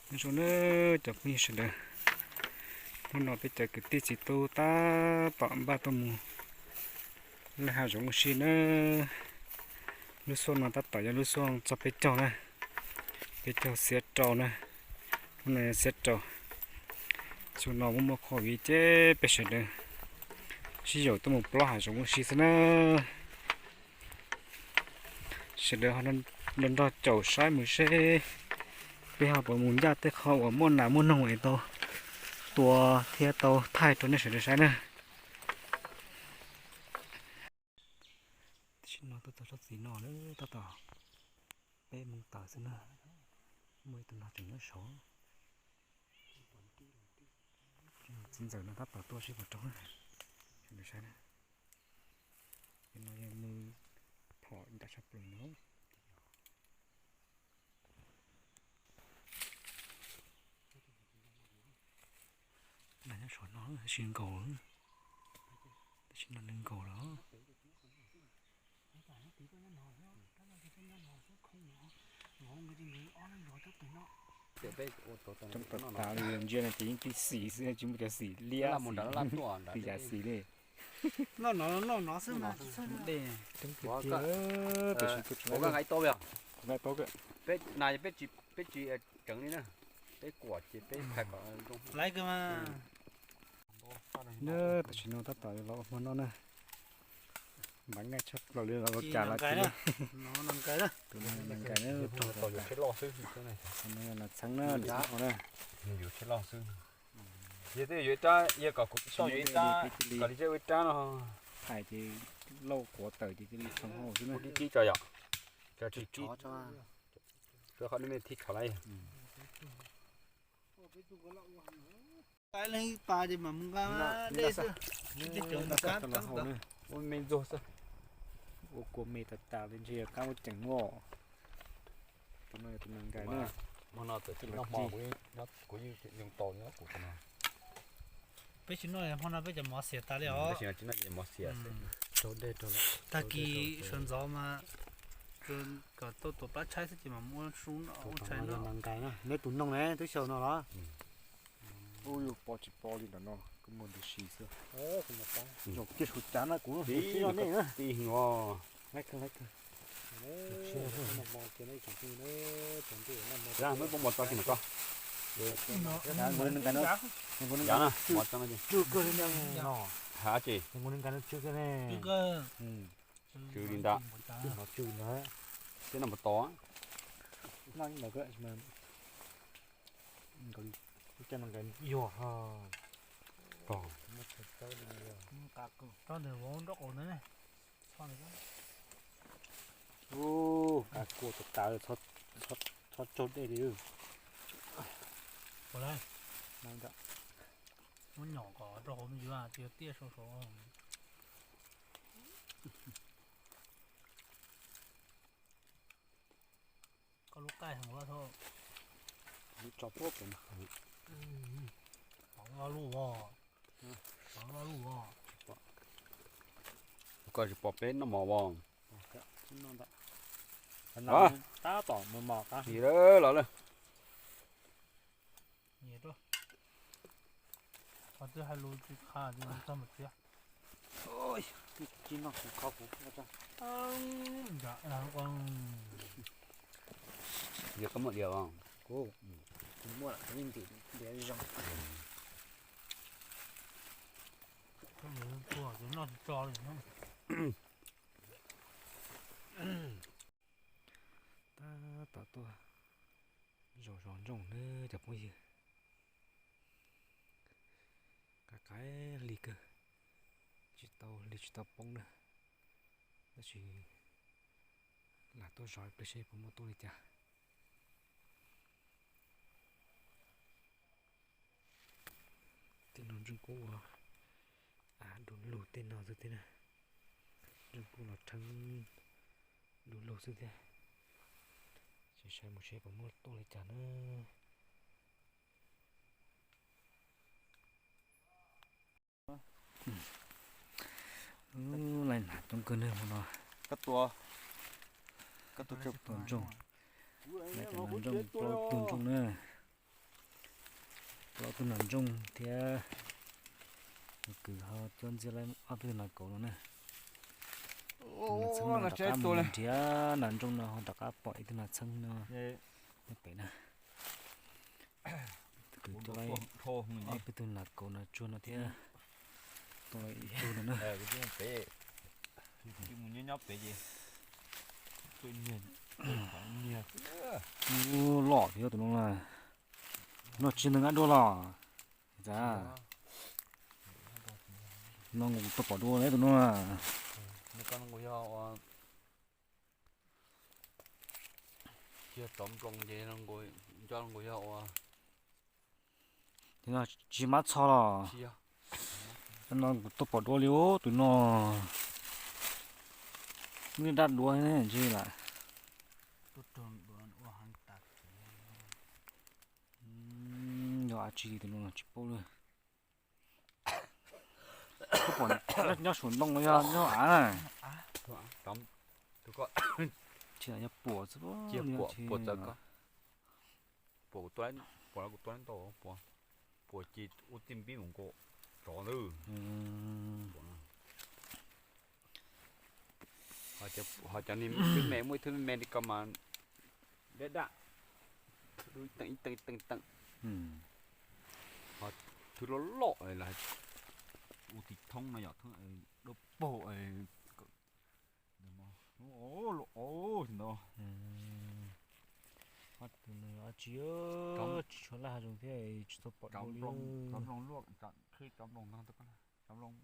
Nyob zoo na cov phooj ywg sawv daws, hnub no peb cov kwv tij txiv tub tab tom npaj tuaj mus lawm hav zoov ua si na. Lub xyoo no tab tom yog lub xyoo txog peb caug na, peb caug xiab rau na, hnub no yog xiab rau. Xyoo no muaj muaj COVID ces peb sawv daws sib yaum tuaj mus plob hav zoov ua si xwb na. Sawv daws ho nrog nrog caum saib mus seb peb ho puas mus ncaj tej qho uas muaj nas muaj noog es tau tua thiab tau thaij rau nej sawv daws saib na. Tam sim no tuaj txog tsob txiv no lawm tab tom peb moos tawm xwb na. Muaj ib tug no tseem nyob saud. Txiv ntxawm no tab tom tuaj seb puas raug na. Sawv daws saib na. Cov no yog nws phom ncaj tshaj plaws no. Nas nyob saum no tab sis nkaus, tab sis no nws nkaus lawm. Coob tas tas li, ntsia no ces yeej tib xim xwb, tsis muaj cov xim liab, tib yav xim li. Coob tiag tiag, tam sim kuv tsis, kuv nqa tau, peb tsis tseev li na, peb kuam ces peb phais kom zoo. Na, tam sim no tab tom los ua hmo noj na. Npav nqaij tshaj plaws li, los ua cas los tsis li. Tus no nas nkais na, tau yus tsheb loj xwb, nas txheeb na, nas txheeb ho na. Yus tsheb loj xwb. Yog twb yuav ib rab, yog kom kuv tau yuav ib rab, kom li zeb ua ib rab no. Thaij ces lauj quav tawm ces cia li txheeb hauv xwb na. Tib tib tso yom. Tso tib tib. Qhov nej thib tshov lawm. Ua me ntxuag xwb. Ua kua me tas tas li ntshe yog qab muab ceev os. Tus no yog tus nas nkais na. Hmo no txawm tsis noj hmo, kuv yeej yoo tau nyob kuv tus no. Peb tsis noj hmo no peb cov mov xiam tas li os. Tsis noj ces mov xiam xwb. Tag kis sawv ntxov mas kom tau tuam plab tshaib xwb ces mam muab sub noj ua tshais noj. Nas nkais na, neb tus noog ne twb xyaw no los? Ub, yuav pov tsis pov li ntawm no, kuv muag ntws si xwb. Zoo kiag suav cav na, kuv hlub tib no nej na. Tij os. Laiv kawg, laiv kawg. Muab pov mov tso kiag mas tso. Yav na, mov tso no. Tsw kawg li no. Hav tsis. Tsw li ntawd. Tsw li ntawd. Tib no mas tos. Ua cas no nkais yuag ho. Tso ntawm vauv nraub qaum ntawd ne. Ub, qab kua tas tas, txhob tsaug dej li. Muab nyom kom rau hauv me yuav tias tiaj sau saud. Koj lub qaij heev ua thaub. Lub tso puag pem no. Pom lo lub os. Pom lo lub os. Koj tsis pom peb noj mov os. Tab tom mos mos qab. Tsis lawm los lawm. Nyias rau. Qhov twb hais lus tsis qha ces txog mus txiav. Tsis noj kuv qhov kuv. Yog koj muaj diav os. Kuv, kuv muaj lam kuv yeej ntim diav zoo. Noj tsis tso li. Tab tom tuaj zov zov ntsooj nawb cov phooj ywg. Qaib qaib hli kawg, tsis tau hli tsis tau poob na, tab sis lam tuaj zov ib pliag seb puas muaj tuaj li cas. Tej no ntsej kub ua av du lug tej no xwb thiab na. Ntsej kub los rheeb du lug xwb thiab. Ces saib mus seb puas muaj tuaj li cas na. Laiv hnav coob kawg na hmo no. Koj tua, koj tua ntsooj, laiv hnav ntsooj plaub tug ntsooj na. Ob tug nas ntsooj thiab, kwv ho coj ntxiag laib ob peb tug nas kauv no na. Tus nas txheeb no rov qab mus nrhiav nas ntsooj no ho rov qab pom ib tug nas txheeb no nyob pem na. Kwv coj laib ob peb tug nas kauv nas tsuag no thiab, tau ib tug no na. Ub, loj thiab tus no na. Noj tsis ntev dua los. Noj nkaus kuv tau pom dua lawm tus no na. Ces no tsis mab txho los. No kuv tau pom dua li os tus no. Nws dab duav ne ntshe lawm. Yog dab tsi tus no tsis paub li. Koj pom nyob saum ntoo los yog nyob av na? Tsis yog puas xwb, puas txawv koj. Puas kuv tua ntau, puas, puas ci ua tij npib mus nkaus tsov ntawd. Ho cov me me muaj ib thwv me me li ko mas dab dab, teem ib teem teem teem. Ho thwv loj loj los ua tiv thoob no yom, thoob dawb paug. Ntawd tus no dab tsi, tsis tshua laj hav zoov thiab tsis tau pom dua li. Cov nploos luaj, qhib cov nploos no, cov nploos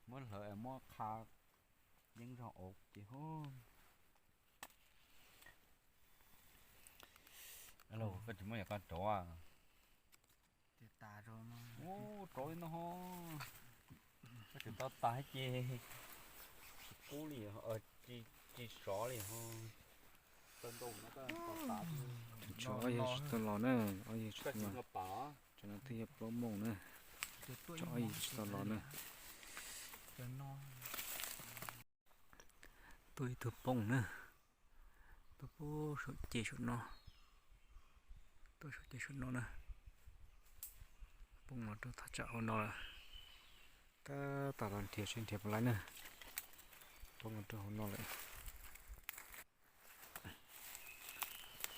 muab hlawv muab qha yeeb zog ua ces. Koj tsis muab yam koj rauv. Rauv li no ho, koj tseem tau tas ces tsis kub li, tsis sov li ho. Tso ob yawg tsis tau los na, ob yawg tsis tau los. Tsam no twb yog plaub moos na, tso ob yawg tsis tau los na. Tuaj ib tug poob na, tuaj poob saum ces saum no, tuaj saum ces saum no na. Poob los rau thaj tsam hauv no lawm, tab tom los nrhiav seb nrhiav puas laib na. Poob los rau hauv no lawm.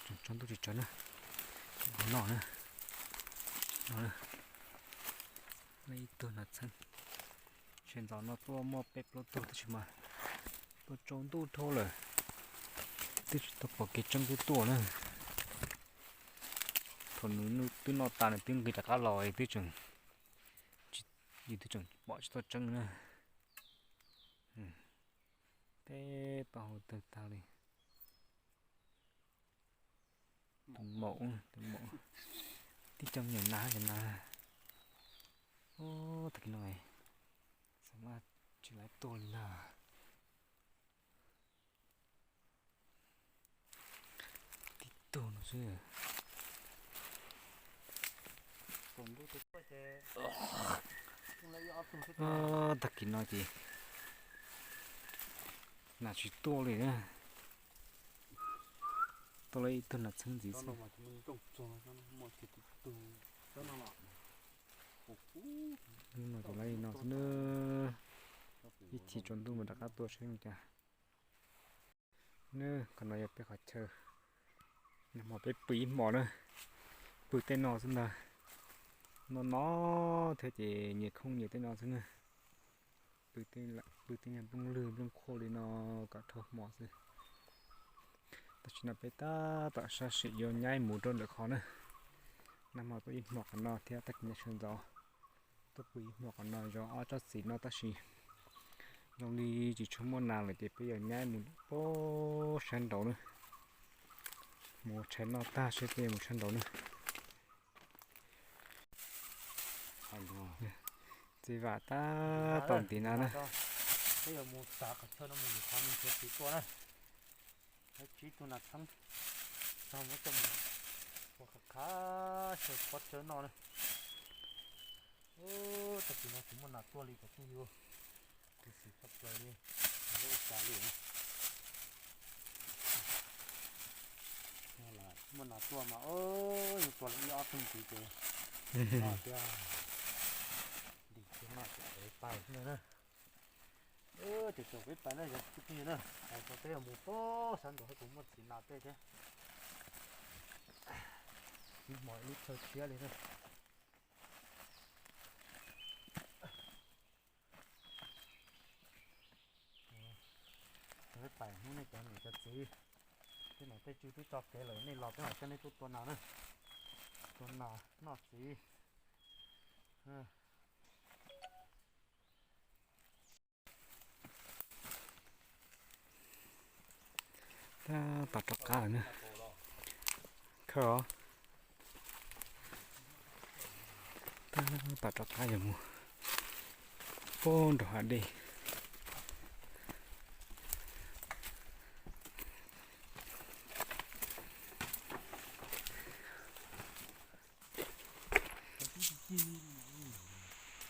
Tsob ntuj tsis tsawg na, hauv no na, no na, ib tug nas txheeb. Sawv ntxov no tuaj muaj peb plaub tug tab sis mas tuaj tsaus ntuj dhau lawm, twb tsis tau pom kev tseeb twb tuaj na. Thaum nws twb noj tas nws twb nqis rov qab los twb tseem, twb tseem pom tsis tau tseeb na. Tej paj hauv tawg tag li. Tus maum, tus maum tib co me nyuam nas, cov nas. Tag kis no xav mas tsis laib tuaj li ntag. Tib tug no xwb. Tag kis no ces nas tsis tuaj li na. Tuaj lawm ib tug nas txheeb ntxiv xwb. Hnub no ces lawv li no xwb na, ib chim tsaus ntuj mas rov qab tuaj seb li cas. Nws, qhov no yog peb qhov chaw, nag hmo peb pw ib hmos na, pw tej no xwb ntag. No no thiab ces nyias khoob nyias tej no xwb na. Pw tej nyuag nplooj lwg nplooj qhuav li no kom dhau hmo xwb. Tam sim no peb tab tom sab sim yuav nyaib mus rau ntawm qhov na. Nag hmo tuaj ib hmos qhov no thiab tag kis no sawv ntxov tuaj pw ib hmos qhov no zov ob tsob txiv no tab sis zoo li tsis tshua muaj nas lawm ces peb yuav nyaib mus pem sab nraud na. Mus tshais noj tag seb peb yuav mus sab nraud na. Txiv vam tab tom ntiv na na. Peb yuav mus tav qhov chaw no mus ntawm qhov nws nrhiav txiv tuaj na. Tsib tug nas txheeb, muab coj mus ua qhov qhav xyaw pob tsawb noj na. Tag kis no tsis muaj nas tuaj li cov phooj ywg, khuv xim tshaj plaws li, lub ua cas li. Muaj nas tuaj mas yus tua lawm ib ob tug ntxiv ces no tiag. Ntim kiag no ces pais na. Ces tsaus peb pais na cov phooj ywg na, pais tau peb mus pem sab nraud kuj muaj txiv nas tej thiab. Ib hmos ib lub chaw tshiab li na. Peb pais hnub nej cov niam cov txiv, tej niam tej txiv twb tso kev lawm, nej los peb mam coj nej tuaj tua nas na, tua nas noj txiv. Tab tom rov qab lawm na. Khawb os. Tab tom rov qab yuav mus puag nram hav dej.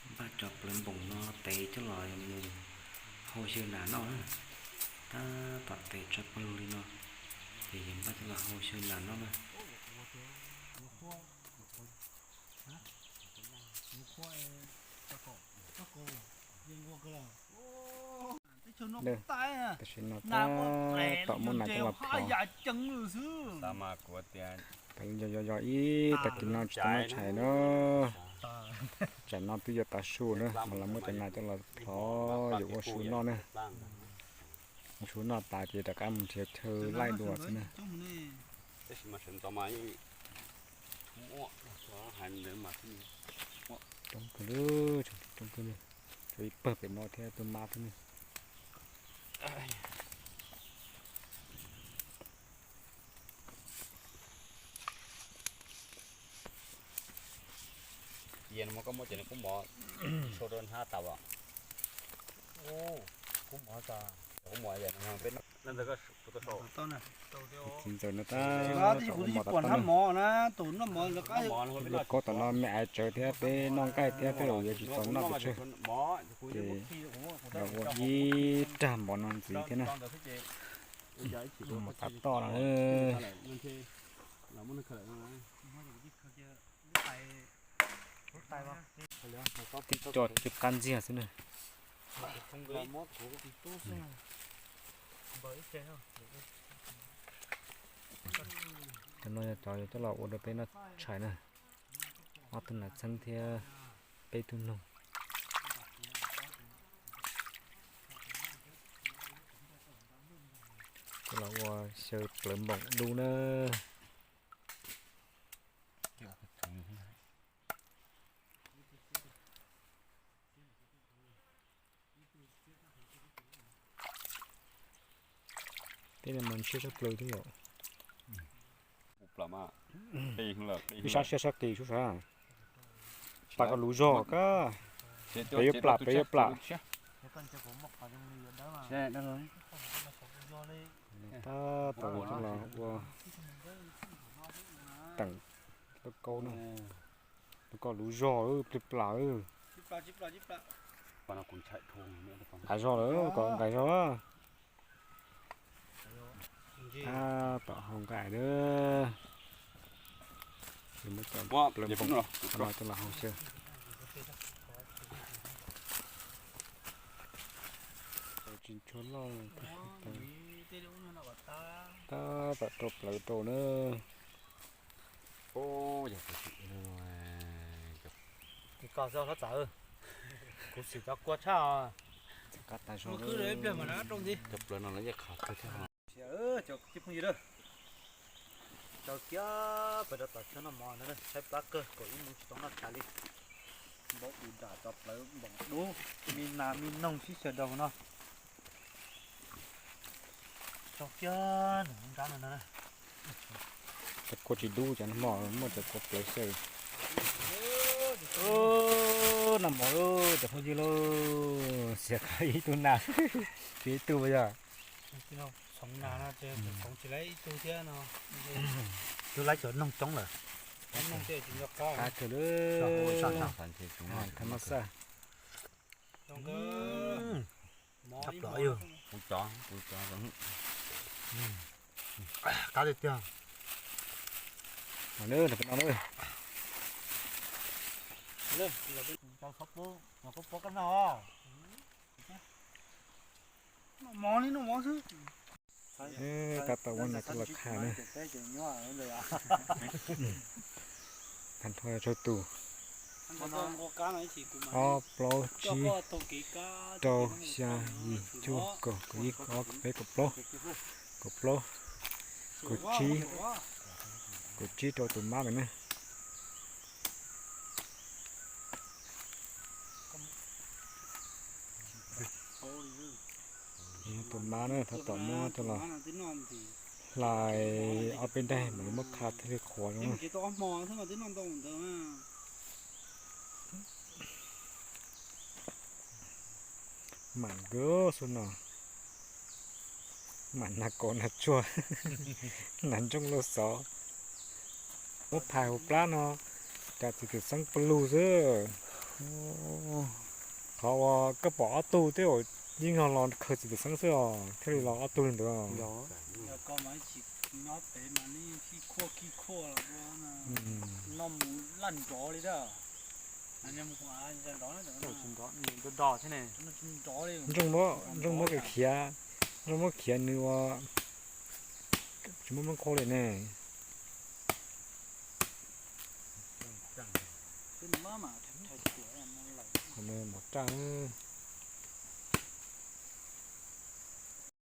Npaj cov plawv npoom no tev coj los mus hau xyaw nas noj na. Tab tom tev tshaj plaws li no, ces yog npaj coj los hau xyaw nas noj na. Tam sim no tab tom muab nas coj los plhov. Yog yog yog ib tag kis no tsis tau noj tshais na. Tsam no twb yuav tav su na mas los muab cov nas coj los plhov yuav ua su noj na. Ua su noj tas ces rov qab mus nrhiav chaw laij dua xwb na. Coob kawg li, coob kawg li. Tshuav ib pawg pem no thiab tus mab thiab ne. Koj muab ces kub mov sau rau hnab tas os. Kub mov tas, kub mov peb noj. Txiv ntxawm no tab tom ua mov tom tau na. Kaub tom no me aiv tsawv thiab peb noj nqaij thiab peb yuav tsis txaus noj pes tsawg, ces los ua ib rag mov no ntxiv thiab na. Mov tas toj no. Twb coj cov qab ntxiag xwb na. Cov no yog cov yuav coj los ua rau peb noj tshais na. Ob tug nas txheeb thiab peb tug noog. Coj los ua xyaw plawv npoom dub na. Tej no mas siab tshaj plaws thiab yom. Ib sab siab sab qis sub sab. Pab koj lub zog kab. Peb yuav plam, peb yuav plam. Tab tom coj los ua teem lauj kaub na. Lauj kaub lub zog plig plam. Nqaim zog lawm, kom nqaim zog na. Tab tom hau nqaim na. Muab cov plawv npoom no coj los hau xyaw. Tsis ntshua loj. Tab tom rau plawv rau na. Koj xwb hlob txawm, kuv xwm cov kua tshaj. Cov plawv no lawv yeej qhov kawg thiab. Cov phooj ywg, tsaus kiag pais rau tom chaw noj mov no, tshaib plab kawg, kaum ib moos tsis tau noj tshais li. Npau tus dam cov plawv npoom dub, me nas me noog sib xyaw rau no. Tsaus kiag nram nrab no na. Cov kua tsis dub, cov no hmo muaj cov kua plawv xyaw. Noj mov lauj cov phooj ywg lauj, xiam qhov ib tug nas, tsis ib tug yog. Txhoov nas no txhoov tsis laib ib tug thiab no. Twb laib cov noog coob lawm. Qab kawg li. Thab mab xaj. Qab tiag tiag. Nov, nov peb noj na. Tab tom ua nov coj los qha na. Tag nrho tsawg tus? Ob, plaub, tsib, rau, xya, yim, cuaj, kaum, kaum ib, kaum ob, kaum peb, kaum plaub, kaum plaub, kaum tsib, kaum tsib rau tus mab ntawd na. Tus mab na, tab tom muab coj los hlais ob peb daim mam li muab qha thiaj li qhuav zoo. Mam nkawd xub no, mam nag kaus nag tsuag, nag ntsooj lauj xov. Muab phais hauv plab no, cas txiv twm xeeb pw lug xwb. Qhov uas koj pom ob tug twb yeej yog los khaws txiv twm xeeb xwb os, thiaj li los ob tug li ntawd. Ntsooj muab, ntsooj muab khiav, ntsooj muab khiav nws ua tsis muaj nplooj qhuav li ne. Mov raj na.